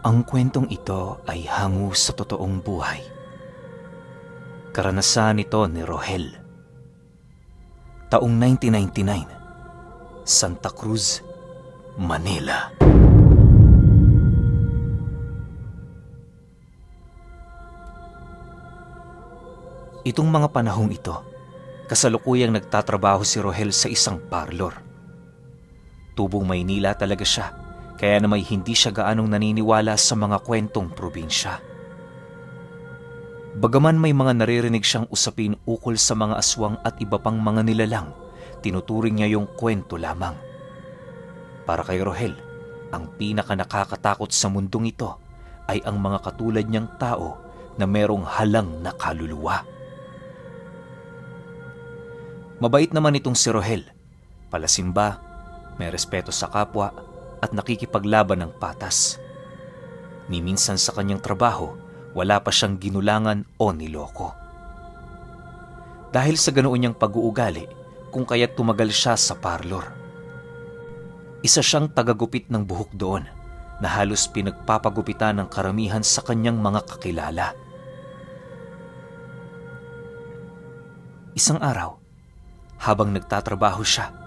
Ang kwentong ito ay hango sa totoong buhay. Karanasan ito ni Rohel. Taong 1999, Santa Cruz, Manila. Itong mga panahong ito, kasalukuyang nagtatrabaho si Rohel sa isang parlor. Tubong Maynila talaga siya, kaya namay hindi siya gaanong naniniwala sa mga kwentong probinsya. Bagaman may mga naririnig siyang usapin ukol sa mga aswang at iba pang mga nilalang, tinuturing niya yung kwento lamang. Para kay Rohel, ang pinaka nakakatakot sa mundong ito ay ang mga katulad niyang tao na merong halang na kaluluwa. Mabait naman itong si Rohel, palasimba, may respeto sa kapwa at nakikipaglaban ng patas. Ni minsan sa kanyang trabaho, wala pa siyang ginulangan o niloko. Dahil sa ganoon niyang pag-uugali, kung kaya't tumagal siya sa parlor. Isa siyang tagagupit ng buhok doon na halos pinagpapagupitan ng karamihan sa kanyang mga kakilala. Isang araw, habang nagtatrabaho siya,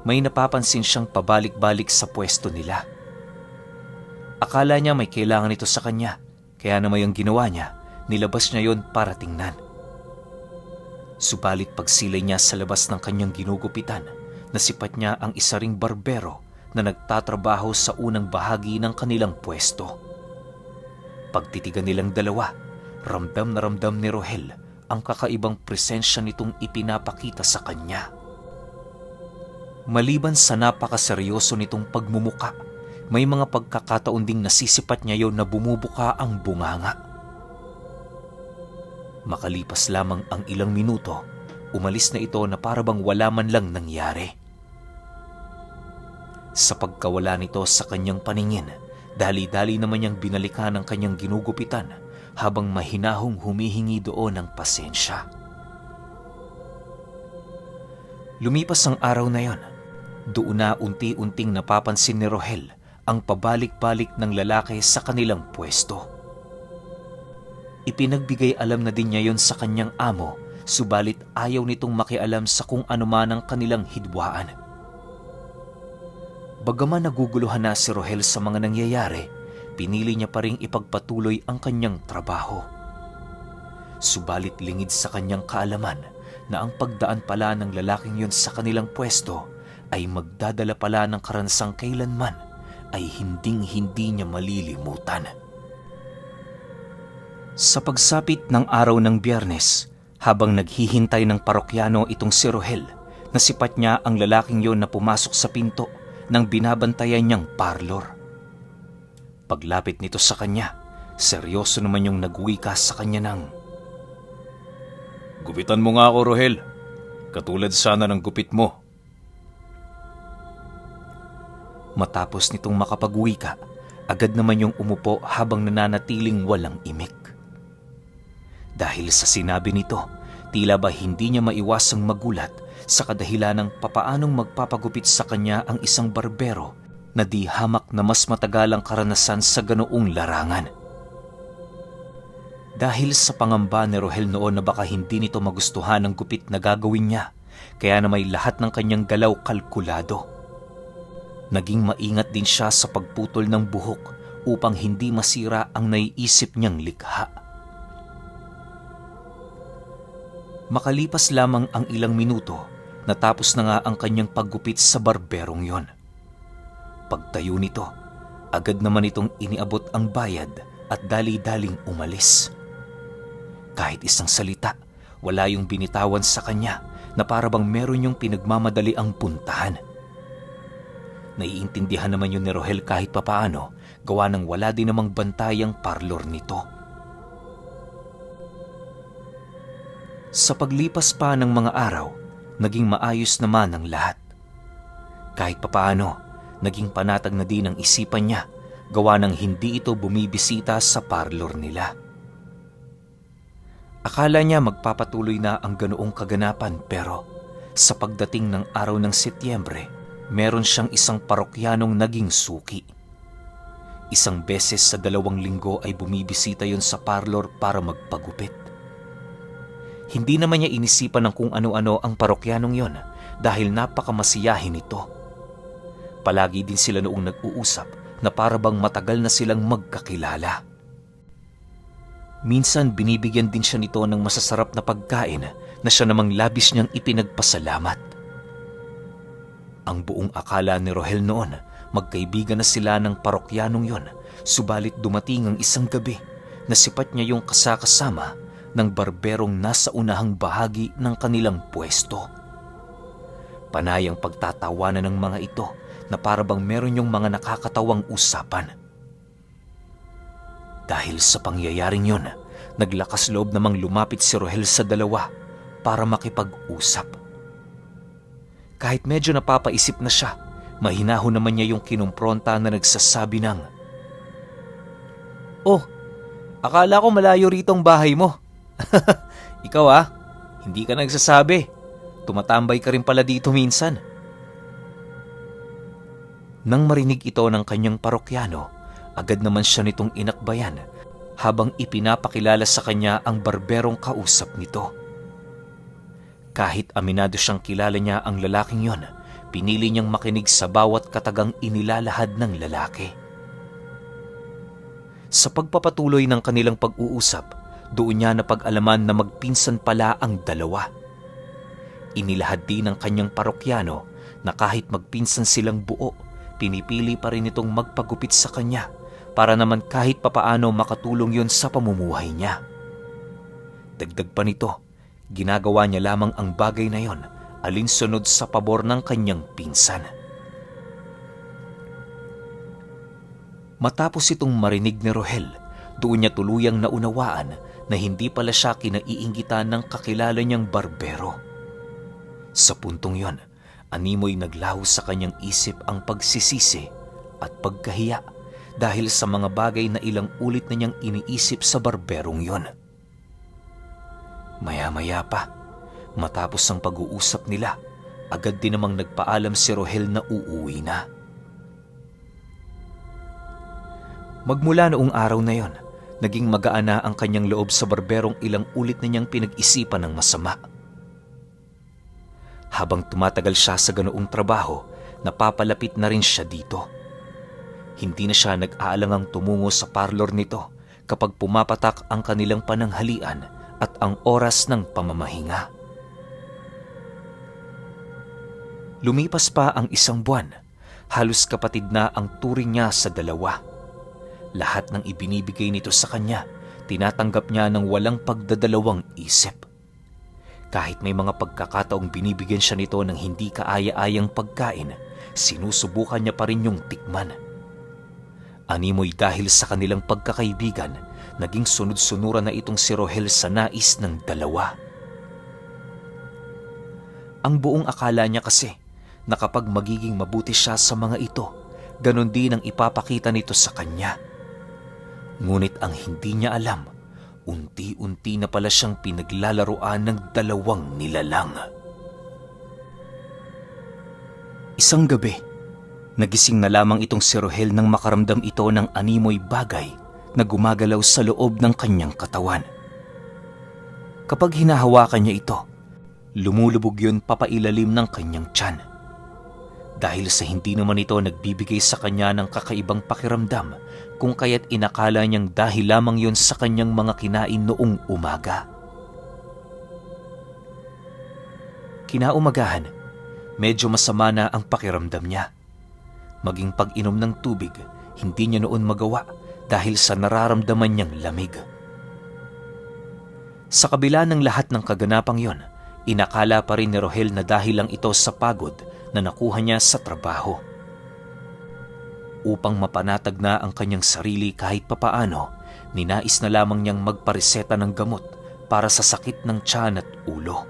may napapansin siyang pabalik-balik sa pwesto nila. Akala niya may kailangan ito sa kanya, kaya naman ang ginawa niya, nilabas niya yon para tingnan. Subalit pagsilay niya sa labas ng kanyang ginugupitan, nasipat niya ang isa ring barbero na nagtatrabaho sa unang bahagi ng kanilang pwesto. Pagtitigan nilang dalawa, ramdam na ramdam ni Rohel ang kakaibang presensya nitong ipinapakita sa kanya. Maliban sa napakaseryoso nitong pagmumuka, may mga pagkakataon ding nasisipat niya yon na bumubuka ang bunganga. Makalipas lamang ang ilang minuto, umalis na ito na para bang wala man lang nangyari. Sa pagkawala nito sa kanyang paningin, dali-dali naman niyang binalikan ang kanyang ginugupitan habang mahinahong humihingi doon ng pasensya. Lumipas ang araw na yon. Doon na unti-unting napapansin ni Rohel ang pabalik-balik ng lalaki sa kanilang pwesto. Ipinagbigay alam na din niya yon sa kanyang amo, subalit ayaw nitong makialam sa kung ano man ang kanilang hidwaan. Bagaman naguguluhan na si Rohel sa mga nangyayari, pinili niya pa ring ipagpatuloy ang kanyang trabaho. Subalit lingid sa kanyang kaalaman na ang pagdaan pala ng lalaking yon sa kanilang pwesto ay magdadala pala ng karansang kailanman ay hinding-hindi niya malilimutan. Sa pagsapit ng araw ng Biyernes, habang naghihintay ng parokyano itong si Rohel, nasipat niya ang lalaking yon na pumasok sa pinto ng binabantayan niyang parlor. Paglapit nito sa kanya, seryoso naman yung nagwika sa kanya ng, "Gupitan mo nga ako, Rohel. Katulad sana ng gupit mo." Matapos nitong makapagwika, agad naman yung umupo habang nananatiling walang imik. Dahil sa sinabi nito, tila ba hindi niya maiwasang magulat sa kadahilan ng papaanong magpapagupit sa kanya ang isang barbero na di hamak na mas matagalang karanasan sa ganoong larangan. Dahil sa pangamba ni Rohel noon na baka hindi nito magustuhan ang gupit na gagawin niya, kaya na may lahat ng kanyang galaw kalkulado. Naging maingat din siya sa pagputol ng buhok upang hindi masira ang naiisip niyang likha. Makalipas lamang ang ilang minuto, natapos na nga ang kanyang paggupit sa barberong yon. Pagtayo nito, agad naman itong iniabot ang bayad at dali-daling umalis. Kahit isang salita, wala yung binitawan sa kanya na para bang meron yung pinagmamadali ang puntahan. Naiintindihan naman yun ni Rohel kahit papaano, gawa ng wala din namang bantay ang parlor nito. Sa paglipas pa ng mga araw, naging maayos naman ang lahat. Kahit papaano, naging panatag na din ang isipan niya, gawa ng hindi ito bumibisita sa parlor nila. Akala niya magpapatuloy na ang ganoong kaganapan, pero sa pagdating ng araw ng Setyembre, meron siyang isang parokyanong naging suki. Isang beses sa 2 linggo ay bumibisita yon sa parlor para magpagupit. Hindi naman niya inisipan ng kung ano-ano ang parokyanong yon dahil napakamasiyahin nito. Palagi din sila noong nag-uusap na para bang matagal na silang magkakilala. Minsan binibigyan din siya nito ng masasarap na pagkain na siya namang labis niyang ipinagpasalamat. Ang buong akala ni Rohel noon, magkaibigan na sila ng parokyanong yon, subalit dumating ang isang gabi na sipat niya yung kasakasama ng barberong nasa unahang bahagi ng kanilang pwesto. Panay ang pagtatawanan ng mga ito na para bang meron yung mga nakakatawang usapan. Dahil sa pangyayaring yon, naglakas loob namang lumapit si Rohel sa dalawa para makipag-usap. Kahit medyo napapaisip na siya, mahinahon naman niya yung kinumpronta na nagsasabi ng, "Oh, akala ko malayo rito ang bahay mo." "Ikaw hindi ka nagsasabi. Tumatambay ka rin pala dito minsan." Nang marinig ito ng kanyang parokyano, agad naman siya nitong inakbayan habang ipinapakilala sa kanya ang barberong kausap nito. Kahit aminado siyang kilala niya ang lalaking yon, pinili niyang makinig sa bawat katagang inilalahad ng lalaki. Sa pagpapatuloy ng kanilang pag-uusap, doon niya napag-alaman na magpinsan pala ang dalawa. Inilahad din ng kanyang parokyano na kahit magpinsan silang buo, pinipili pa rin itong magpagupit sa kanya para naman kahit papaano makatulong yon sa pamumuhay niya. Dagdag pa nito, ginagawa niya lamang ang bagay na yon alinsunod sa pabor ng kanyang pinsan. Matapos itong marinig ni Rohel, doon niya tuluyang naunawaan na hindi pala siya kinaiinggitan ng kakilala niyang barbero. Sa puntong yon, animoy naglaho sa kanyang isip ang pagsisisi at pagkahiya dahil sa mga bagay na ilang ulit na niyang iniisip sa barberong yon. Maya-maya pa, matapos ang pag-uusap nila, agad din namang nagpaalam si Rohel na uuwi na. Magmula noong araw na yon, naging magaan na ang kanyang loob sa barberong ilang ulit na niyang pinag-isipan ng masama. Habang tumatagal siya sa ganoong trabaho, napapalapit na rin siya dito. Hindi na siya nag-aalangang tumungo sa parlor nito kapag pumapatak ang kanilang pananghalian at ang oras ng pamamahinga. Lumipas pa ang 1 buwan, halos kapatid na ang turing niya sa dalawa. Lahat ng ibinibigay nito sa kanya, tinatanggap niya ng walang pagdadalawang isip. Kahit may mga pagkakataong binibigyan siya nito ng hindi kaaya-ayang pagkain, sinusubukan niya pa rin yung tikman. Animoy dahil sa kanilang pagkakaibigan, naging sunod-sunuran na itong si Rohel sa nais ng dalawa. Ang buong akala niya kasi na kapag magiging mabuti siya sa mga ito, ganon din ang ipapakita nito sa kanya. Ngunit ang hindi niya alam, unti-unti na pala siyang pinaglalaruan ng dalawang nilalang. Isang gabi, nagising na lamang itong si Rohel nang makaramdam ito ng animoy bagay na gumagalaw sa loob ng kanyang katawan. Kapag hinahawakan niya ito, lumulubog yun papailalim ng kanyang tiyan. Dahil sa hindi naman ito nagbibigay sa kanya ng kakaibang pakiramdam, kung kaya't inakala niyang dahil lamang yun sa kanyang mga kinain noong umaga. Kinaumagahan, medyo masama na ang pakiramdam niya. Maging pag-inom ng tubig, hindi niya noon magawa dahil sa nararamdaman niyang lamig. Sa kabila ng lahat ng kaganapang yon, inakala pa rin ni Rohel na dahil lang ito sa pagod na nakuha niya sa trabaho. Upang mapanatag na ang kanyang sarili kahit papaano, ninais na lamang niyang magpareseta ng gamot para sa sakit ng tiyan at ulo.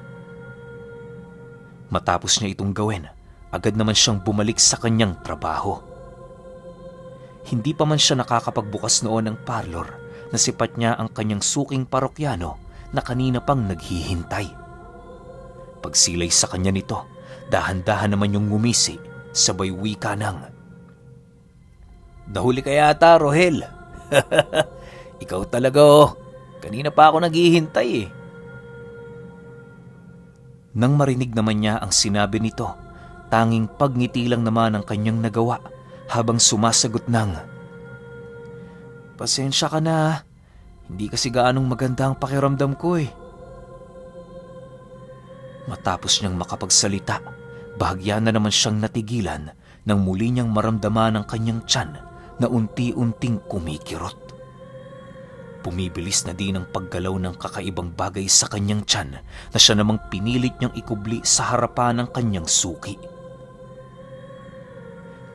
Matapos niya itong gawin, agad naman siyang bumalik sa kanyang trabaho. Hindi pa man siya nakakapagbukas noon ng parlor, nasipat niya ang kanyang suking parokyano na kanina pang naghihintay. Pagsilay sa kanya nito, dahan-dahan naman yung ngumisi, sabay wika ng, Nahuli ka yata, Rohel. Ikaw talaga oh. Kanina pa ako naghihintay eh. Nang marinig naman niya ang sinabi nito, tanging pagngiti lang naman ang kanyang nagawa habang sumasagot ng, "Pasensya ka na, hindi kasi gaanong maganda ang pakiramdam ko eh." Matapos niyang makapagsalita, bahagya na naman siyang natigilan nang muli niyang maramdaman ang kanyang tiyan na unti-unting kumikirot. Bumibilis na din ang paggalaw ng kakaibang bagay sa kanyang tiyan na siya namang pinilit niyang ikubli sa harapan ng kanyang suki.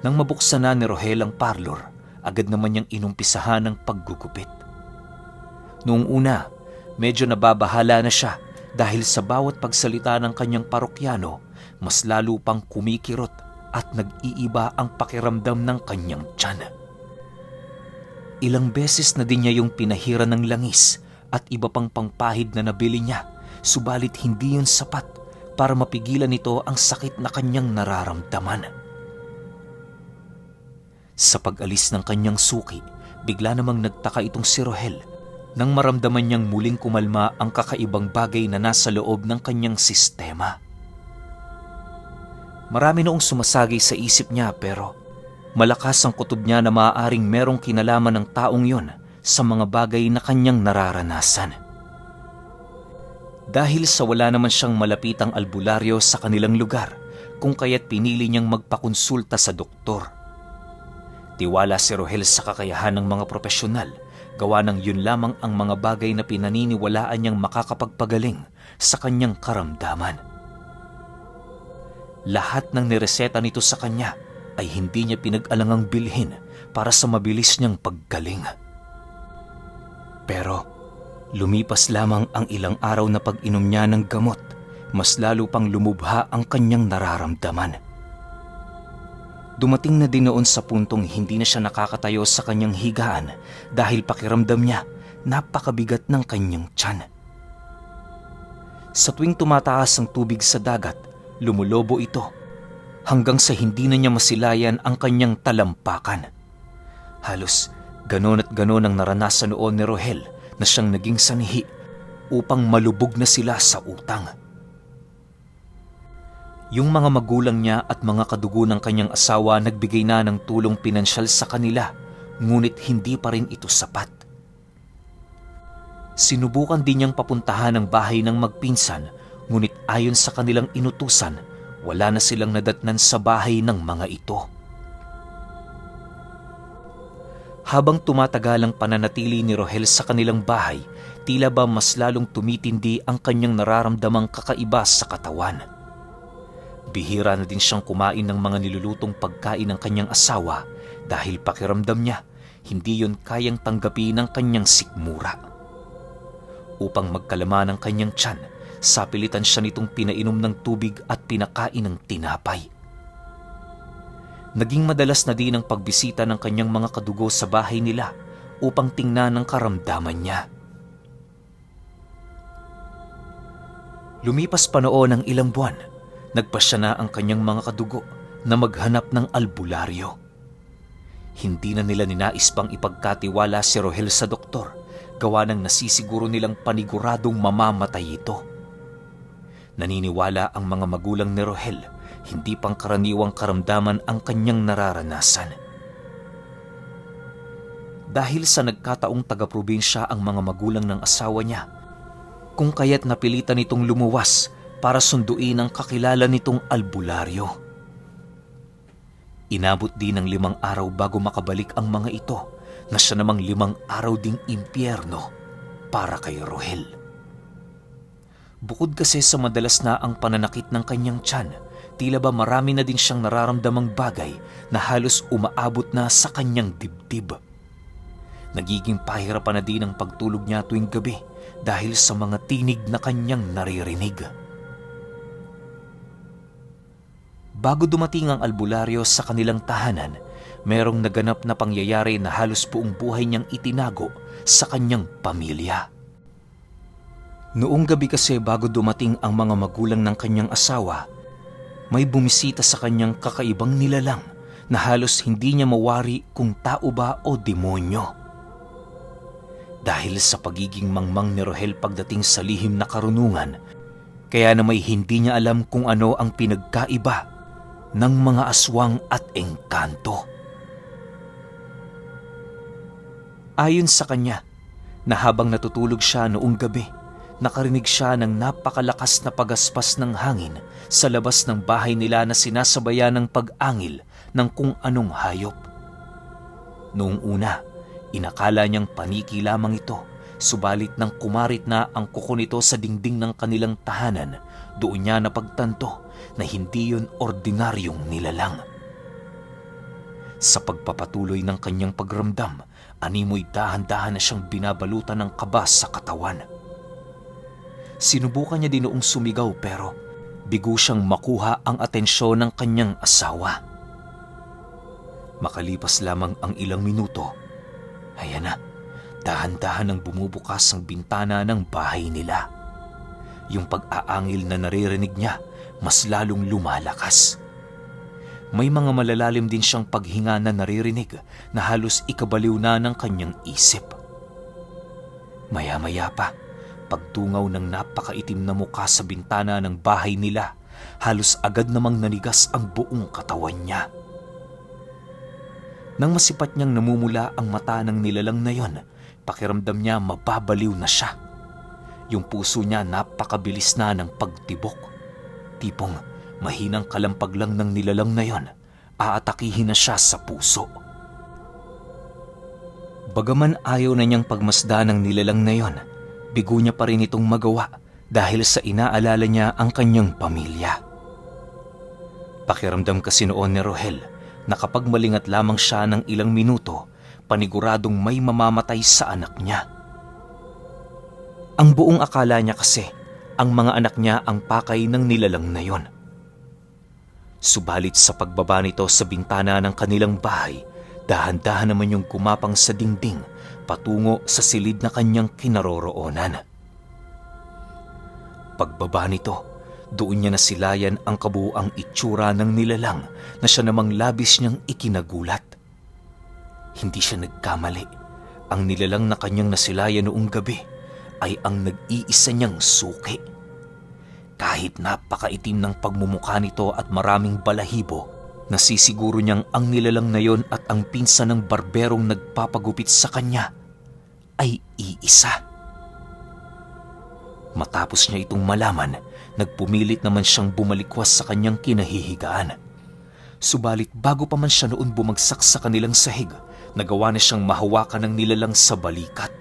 Nang mabuksan na ni Rohel ang parlor, agad naman niyang inumpisahan ang paggugupit. Noong una, medyo nababahala na siya dahil sa bawat pagsalita ng kanyang parokyano, mas lalo pang kumikirot at nag-iiba ang pakiramdam ng kanyang tiyan. Ilang beses na din niya yung pinahiran ng langis at iba pang pangpahid na nabili niya, subalit hindi yun sapat para mapigilan nito ang sakit na kanyang nararamdaman. Sa pag-alis ng kanyang suki, bigla namang nagtaka itong si Rohel nang maramdaman niyang muling kumalma ang kakaibang bagay na nasa loob ng kanyang sistema. Marami noong sumasagi sa isip niya pero malakas ang kutob niya na maaaring merong kinalaman ng taong yon sa mga bagay na kanyang nararanasan. Dahil sa wala naman siyang malapitang albularyo sa kanilang lugar, kung kaya't pinili niyang magpakonsulta sa doktor. Tiwala si Rohel sa kakayahan ng mga profesional, gawa ng yun lamang ang mga bagay na pinaniniwalaan niyang makakapagpagaling sa kanyang karamdaman. Lahat ng nireseta nito sa kanya ay hindi niya pinag-alangang bilhin para sa mabilis niyang paggaling. Pero lumipas lamang ang ilang araw na pag-inom niya ng gamot, mas lalo pang lumubha ang kanyang nararamdaman. Dumating na din noon sa puntong hindi na siya nakakatayo sa kanyang higaan dahil pakiramdam niya napakabigat ng kanyang tiyan. Sa tuwing tumataas ang tubig sa dagat, lumulobo ito hanggang sa hindi na niya masilayan ang kanyang talampakan. Halos ganon at ganon ang naranasan noon ni Rohel na siyang naging sanhi upang malubog na sila sa utang. Yung mga magulang niya at mga kadugo ng kanyang asawa nagbigay na ng tulong pinansyal sa kanila, ngunit hindi pa rin ito sapat. Sinubukan din niyang papuntahan ang bahay ng magpinsan, ngunit ayon sa kanilang inutusan, wala na silang nadatnan sa bahay ng mga ito. Habang tumatagal ang pananatili ni Rohel sa kanilang bahay, tila ba mas lalong tumitindi ang kanyang nararamdamang kakaiba sa katawan. Bihira na din siyang kumain ng mga nilulutong pagkain ng kanyang asawa dahil pakiramdam niya hindi yon kayang tanggapin ng kanyang sikmura. Upang magkalama ng kanyang tiyan, sapilitan siya nitong pinainom ng tubig at pinakain ng tinapay. Naging madalas na din ang pagbisita ng kanyang mga kadugo sa bahay nila upang tingnan ang karamdaman niya. Lumipas pa noon ang ilang buwan, nagpasya na ang kanyang mga kadugo na maghanap ng albularyo. Hindi na nila ninais pang ipagkatiwala si Rohel sa doktor, gawa ng nasisiguro nilang paniguradong mamamatay ito. Naniniwala ang mga magulang ni Rohel, hindi pangkaraniwang karamdaman ang kanyang nararanasan. Dahil sa nagkataong taga-probinsya ang mga magulang ng asawa niya, kung kaya't napilitan itong lumuwas para sunduin ang kakilala nitong albularyo. Inabot din ng 5 araw bago makabalik ang mga ito, na siya namang 5 araw ding impyerno para kay Rohel. Bukod kasi sa madalas na ang pananakit ng kanyang tiyan, tila ba marami na din siyang nararamdamang bagay na halos umaabot na sa kanyang dibdib. Nagiging pahirapan na din ang pagtulog niya tuwing gabi dahil sa mga tinig na kanyang naririnig. Bago dumating ang albularyo sa kanilang tahanan, merong naganap na pangyayari na halos buong buhay niyang itinago sa kanyang pamilya. Noong gabi kasi bago dumating ang mga magulang ng kanyang asawa, may bumisita sa kanyang kakaibang nilalang na halos hindi niya mawari kung tao ba o demonyo. Dahil sa pagiging mangmang ni Rohel pagdating sa lihim na karunungan, kaya na may hindi niya alam kung ano ang pinagkaiba ng mga aswang at engkanto. Ayon sa kanya, na habang natutulog siya noong gabi, nakarinig siya ng napakalakas na pagaspas ng hangin sa labas ng bahay nila na sinasabayan ng pag-angil ng kung anong hayop. Noong una, inakala niyang paniki lamang ito, subalit nang kumarit na ang kuko nito sa dingding ng kanilang tahanan, doon niya napagtanto na hindi yun ordinaryong nilalang. Sa pagpapatuloy ng kanyang pagramdam, animoy dahan-dahan na siyang binabalutan ng kaba sa katawan. Sinubukan niya din noong sumigaw pero bigo siyang makuha ang atensyon ng kanyang asawa. Makalipas lamang ang ilang minuto, ayan na, dahan-dahan ang bumubukas ang bintana ng bahay nila. Yung pag-aangil na naririnig niya, mas lalong lumalakas. May mga malalalim din siyang paghinga na naririnig na halos ikabaliw na ng kanyang isip. Maya-maya pa, pagtungaw ng napakaitim na muka sa bintana ng bahay nila, halos agad namang nanigas ang buong katawan niya. Nang masipat niyang namumula ang mata ng nilalang na yon, pakiramdam niya mababaliw na siya. Yung puso niya napakabilis na ng pagtibok. Tipong mahinang kalampag lang ng nilalang na yon, aatakihin na siya sa puso. Bagaman ayaw na niyang pagmasdan ng nilalang na yon, bigo niya pa rin itong magawa dahil sa inaalala niya ang kanyang pamilya. Pakiramdam kasi noon ni Rohel na kapag malingat lamang siya ng ilang minuto, paniguradong may mamamatay sa anak niya. Ang buong akala niya kasi, ang mga anak niya ang pakay ng nilalang na yon. Subalit sa pagbaba nito sa bintana ng kanilang bahay, dahan-dahan naman yung kumapang sa dingding patungo sa silid na kanyang kinaroroonan. Pagbaba nito, doon niya nasilayan ang kabuuang itsura ng nilalang na siya namang labis niyang ikinagulat. Hindi siya nagkamali. Ang nilalang na kanyang nasilayan noong gabi ay ang nag-iisa niyang suki. Kahit napakaitim ng pagmumukha nito at maraming balahibo, nasisiguro niyang ang nilalang na yon at ang pinsan ng barberong nagpapagupit sa kanya ay iisa. Matapos niya itong malaman, nagpumilit naman siyang bumalikwas sa kanyang kinahihigaan. Subalit bago pa man siya noon bumagsak sa kanilang sahig, nagawa na siyang mahawakan ng nilalang sa balikat.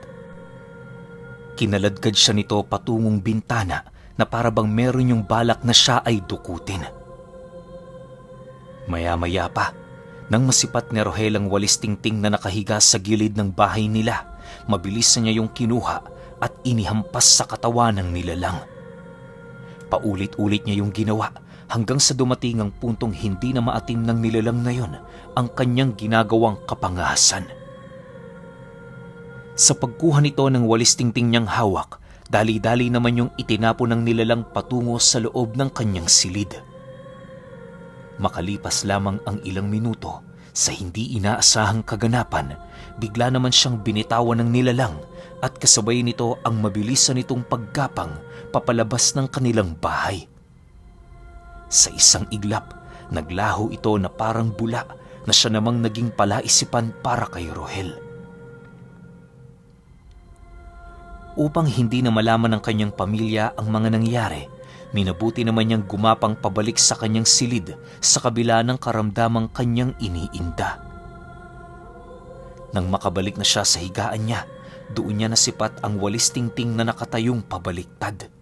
Kinaladkad siya nito patungong bintana na para bang meron yung balak na siya ay dukutin. Maya-maya pa, nang masipat ni Rohel ang walis tingting na nakahiga sa gilid ng bahay nila, mabilis na niya yung kinuha at inihampas sa katawan ng nilalang. Paulit-ulit niya yung ginawa hanggang sa dumating ang puntong hindi na maatim ng nilalang na yon ang kanyang ginagawang kapangahasan. Sa pagkuha nito ng walis tingting niyang hawak, dali-dali naman yung itinapo ng nilalang patungo sa loob ng kanyang silid. Makalipas lamang ang ilang minuto, sa hindi inaasahang kaganapan, bigla naman siyang binitawan ng nilalang at kasabay nito ang mabilisan nitong paggapang papalabas ng kanilang bahay. Sa isang iglap, naglaho ito na parang bula na siya namang naging palaisipan para kay Rohel. Upang hindi na malaman ng kanyang pamilya ang mga nangyari, minabuti naman niyang gumapang pabalik sa kanyang silid sa kabila ng karamdamang kanyang iniinda. Nang makabalik na siya sa higaan niya, doon niya nasipat ang walis tingting na nakatayong pabaliktad.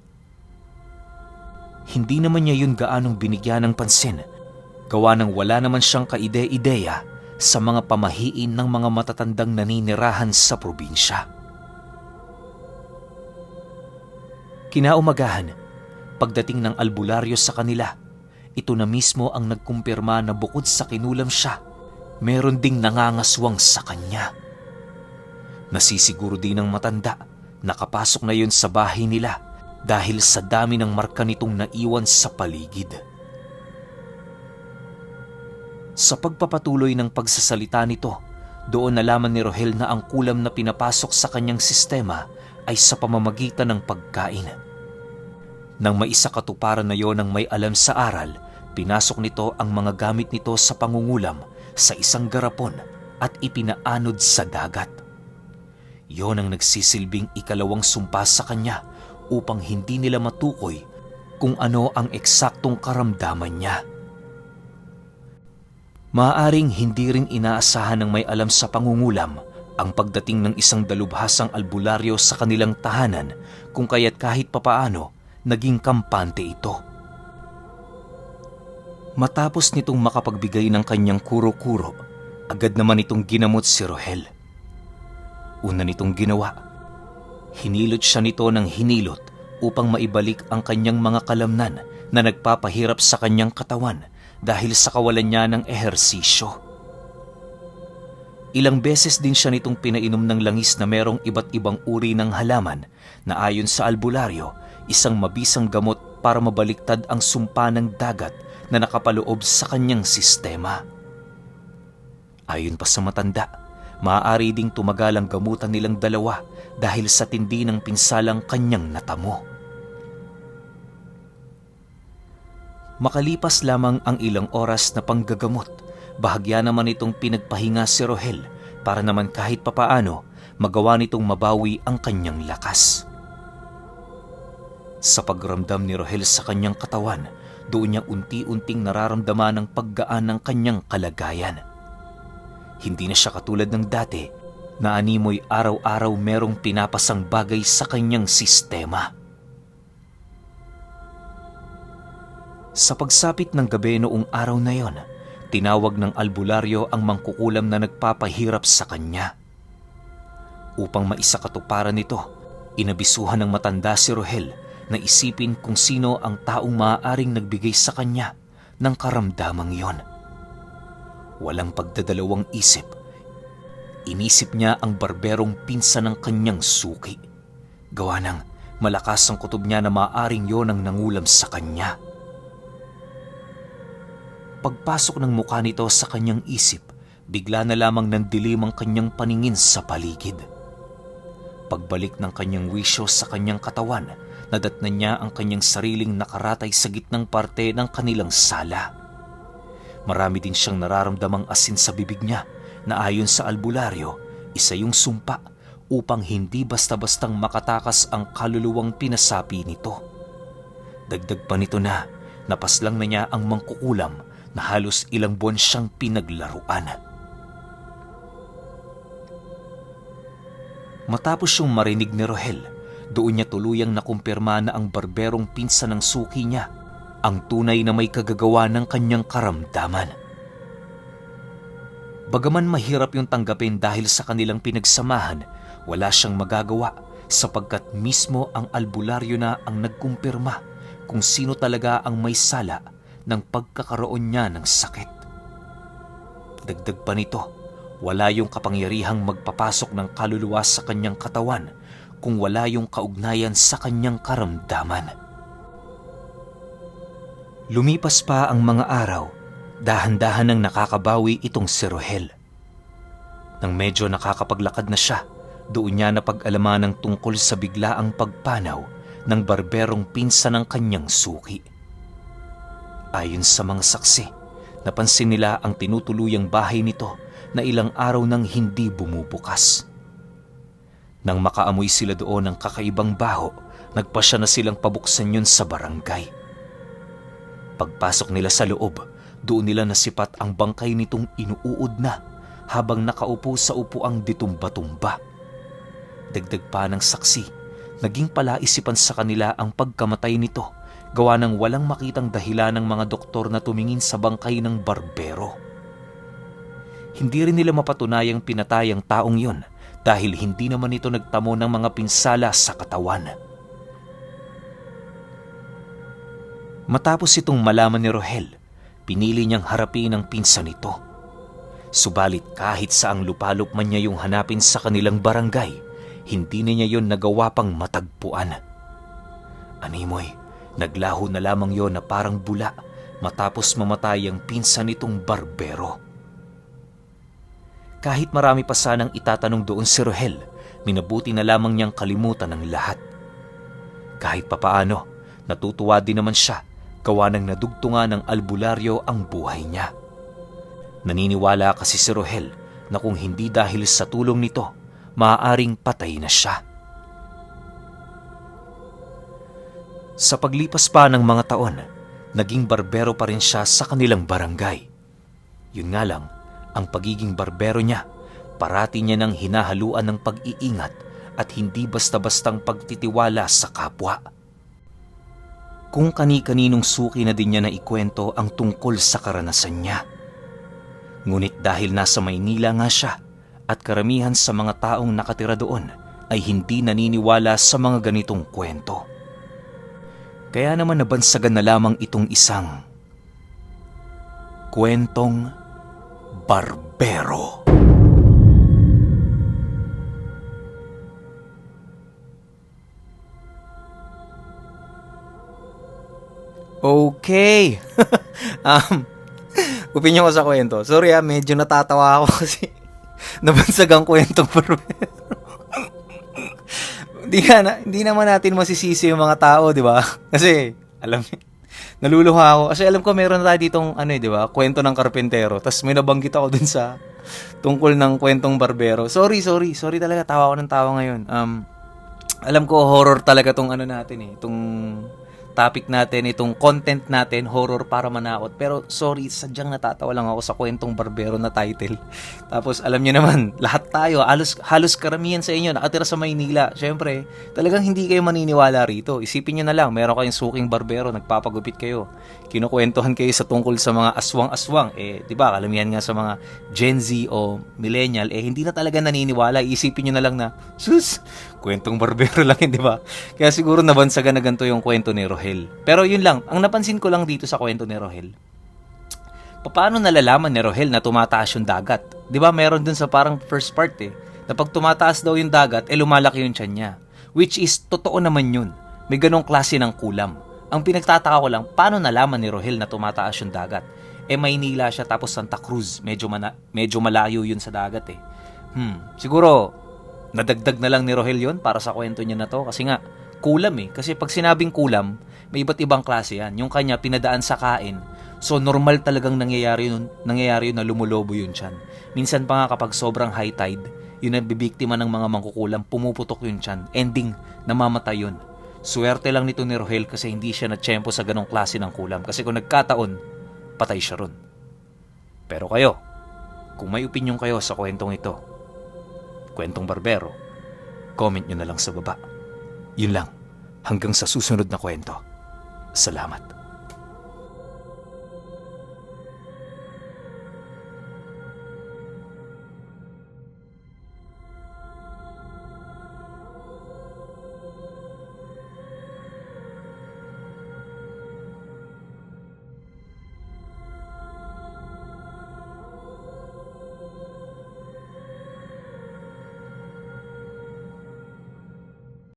Hindi naman niya yun gaanong binigyan ng pansin, gawa ng wala naman siyang kaide-ideya sa mga pamahiin ng mga matatandang naninirahan sa probinsya. Kinaumagahan, pagdating ng albularyo sa kanila, ito na mismo ang nagkumpirma na bukod sa kinulam siya, meron ding nangangaswang sa kanya. Nasisiguro din ng matanda, nakapasok na yun sa bahay nila dahil sa dami ng marka nitong naiwan sa paligid. Sa pagpapatuloy ng pagsasalita nito, doon nalaman ni Rohel na ang kulam na pinapasok sa kanyang sistema ay sa pamamagitan ng pagkain. Nang maisakatuparan na yon ng may alam sa aral, pinasok nito ang mga gamit nito sa pangungulam sa isang garapon at ipinaanod sa dagat. Yon ang nagsisilbing ikalawang sumpa sa kanya upang hindi nila matukoy kung ano ang eksaktong karamdaman niya. Maaaring hindi rin inaasahan ng may alam sa pangungulam ang pagdating ng isang dalubhasang albularyo sa kanilang tahanan, kung kaya't kahit papaano naging kampante ito. Matapos nitong makapagbigay ng kanyang kuro-kuro, agad naman itong ginamot si Rohel. Una nitong ginawa, hinilot siya nito ng hinilot upang maibalik ang kanyang mga kalamnan na nagpapahirap sa kanyang katawan dahil sa kawalan niya ng ehersisyo. Ilang beses din siya nitong pinainom ng langis na merong iba't ibang uri ng halaman na ayon sa albularyo, isang mabisang gamot para mabaliktad ang sumpa ng dagat na nakapaloob sa kanyang sistema. Ayon pa sa matanda, maaari ding tumagal ang gamutan nilang dalawa dahil sa tindi ng pinsalang kanyang natamo. Makalipas lamang ang ilang oras na panggagamot, bahagya naman itong pinagpahinga si Rohel para naman kahit papaano magawa nitong mabawi ang kanyang lakas. Sa pagramdam ni Rohel sa kanyang katawan, doon niya unti-unting nararamdaman ang paggaan ng kanyang kalagayan. Hindi na siya katulad ng dati na animoy araw-araw merong pinapasang bagay sa kanyang sistema. Sa pagsapit ng gabi noong araw na yon, tinawag ng albularyo ang mangkukulam na nagpapahirap sa kanya. Upang maisakatuparan nito, inabisuhan ng matanda si Rohel na isipin kung sino ang taong maaaring nagbigay sa kanya ng karamdamang yon. Walang pagdadalawang isip, inisip niya ang barberong pinsan ng kanyang suki. Gawa ng malakas ang kutob niya na maaaring yon ang nangulam sa kanya. Pagpasok ng mukha nito sa kanyang isip, bigla na lamang nandilim ang kanyang paningin sa paligid. Pagbalik ng kanyang wisyo sa kanyang katawan, nadatnan niya ang kanyang sariling nakaratay sa gitnang parte ng kanilang sala. Marami din siyang nararamdamang asin sa bibig niya na ayon sa albularyo, isa yung sumpa upang hindi basta-bastang makatakas ang kaluluwang pinasapi nito. Dagdag pa nito na napaslang na niya ang mangkukulam na halos ilang buwan siyang pinaglaruan. Matapos siyang marinig ni Rohel, doon niya tuluyang nakumpirma na ang barberong pinsan ng suki niya ang tunay na may kagagawa ng kanyang karamdaman. Bagaman mahirap yung tanggapin dahil sa kanilang pinagsamahan, wala siyang magagawa sapagkat mismo ang albularyo na ang nagkumpirma kung sino talaga ang may sala ng pagkakaroon niya ng sakit. Dagdag pa nito, wala yung kapangyarihang magpapasok ng kaluluwa sa kanyang katawan kung wala yung kaugnayan sa kanyang karamdaman. Lumipas pa ang mga araw, dahan-dahan nang nakakabawi itong si Rohel. Nang medyo nakakapaglakad na siya, doon niya napag-alaman ng tungkol sa biglaang pagpanaw ng barberong pinsan ng kanyang suki. Ayon sa mga saksi, napansin nila ang tinutuluyang bahay nito na ilang araw nang hindi bumubukas. Nang makaamoy sila doon ng kakaibang baho, nagpasya na silang pabuksan yun sa barangay. Pagpasok nila sa loob, doon nila nasipat ang bangkay nitong inuuod na habang nakaupo sa upuang ditumba-tumba. Dagdag pa ng saksi, naging palaisipan sa kanila ang pagkamatay nito gawa ng walang makitang dahilan ng mga doktor na tumingin sa bangkay ng barbero. Hindi rin nila mapatunayang pinatay ang taong yon dahil hindi naman ito nagtamo ng mga pinsala sa katawan. Matapos itong malaman ni Rohel, pinili niyang harapin ang pinsan nito. Subalit kahit saang lupalop man niya yung hanapin sa kanilang barangay, hindi niya yon nagawa pang matagpuan. Animoy, naglaho na lamang yon na parang bula matapos mamatay ang pinsan nitong barbero. Kahit marami pa sanang itatanong doon si Rohel, minabuti na lamang niyang kalimutan ang lahat. Kahit papaano, natutuwa din naman siya gawa ng nadugtungan ng albularyo ang buhay niya. Naniniwala kasi si Rohel na kung hindi dahil sa tulong nito, maaaring patay na siya. Sa paglipas pa ng mga taon, naging barbero pa rin siya sa kanilang barangay. Yun nga lang, ang pagiging barbero niya, parati niya nang hinahaluan ng pag-iingat at hindi basta-bastang pagtitiwala sa kapwa. Kung kani-kaninong suki na din niya na ikwento ang tungkol sa karanasan niya. Ngunit dahil nasa Maynila nga siya at karamihan sa mga taong nakatira doon ay hindi naniniwala sa mga ganitong kwento. Kaya naman nabansagan na lamang itong isang kwentong barbero. Okay. Opinion ko sa kwento. Sorry medyo natatawa ako kasi nabansag ang kwentong barbero. Hindi naman natin masisisi yung mga tao, di ba? Kasi, naluluha ako. Kasi alam ko meron tayo ditong, di ba? Kwento ng karpentero. Tapos may nabanggit ako dun sa tungkol ng kwentong barbero. Sorry talaga. Tawa ako ng tawa ngayon. Alam ko horror talaga tong natin itong topic natin, itong content natin, horror para manakot. Pero sorry, sadyang natatawa lang ako sa kwentong barbero na title. Tapos alam niyo naman, lahat tayo, halos karamihan sa inyo nakatira sa Maynila. Syempre, talagang hindi kayo maniniwala rito. Isipin niyo na lang, meron kayong suking barbero, nagpapagupit kayo. Kinukwentuhan kayo sa tungkol sa mga aswang-aswang. 'Di ba? Kalamihan nga sa mga Gen Z o millennial, hindi na talaga naniniwala. Isipin niyo na lang na, sus, kwentong barbero lang, di ba? Kaya siguro nabansagan na ganito yung kwento ni Rohel. Pero yun lang, ang napansin ko lang dito sa kwento ni Rohel, paano nalalaman ni Rohel na tumataas yung dagat? Di ba meron dun sa parang first part na pag tumataas daw yung dagat, lumalaki yung tiyan niya. Which is, totoo naman yun. May ganong klase ng kulam. Ang pinagtataka ko lang, paano nalaman ni Rohel na tumataas yung dagat? Maynila siya tapos Santa Cruz, medyo malayo yun sa dagat Siguro, nadagdag na lang ni Rohel yun para sa kwento niya na to. Kasi nga, kulam Kasi pag sinabing kulam, may iba't ibang klase yan. Yung kanya, pinadaan sa kain. So, normal talagang nangyayari yun na lumulobo yun tiyan. Minsan pa nga kapag sobrang high tide, yun ang bibiktima ng mga mangkukulam, pumuputok yun tiyan. Ending, namamatay yun. Swerte lang nito ni Rohel kasi hindi siya natsyempo sa ganong klase ng kulam. Kasi kung nagkataon, patay siya ron. Pero kayo, kung may opinion kayo sa kwentong ito, kwentong barbero, comment nyo na lang sa baba. Yun lang, hanggang sa susunod na kwento. Salamat.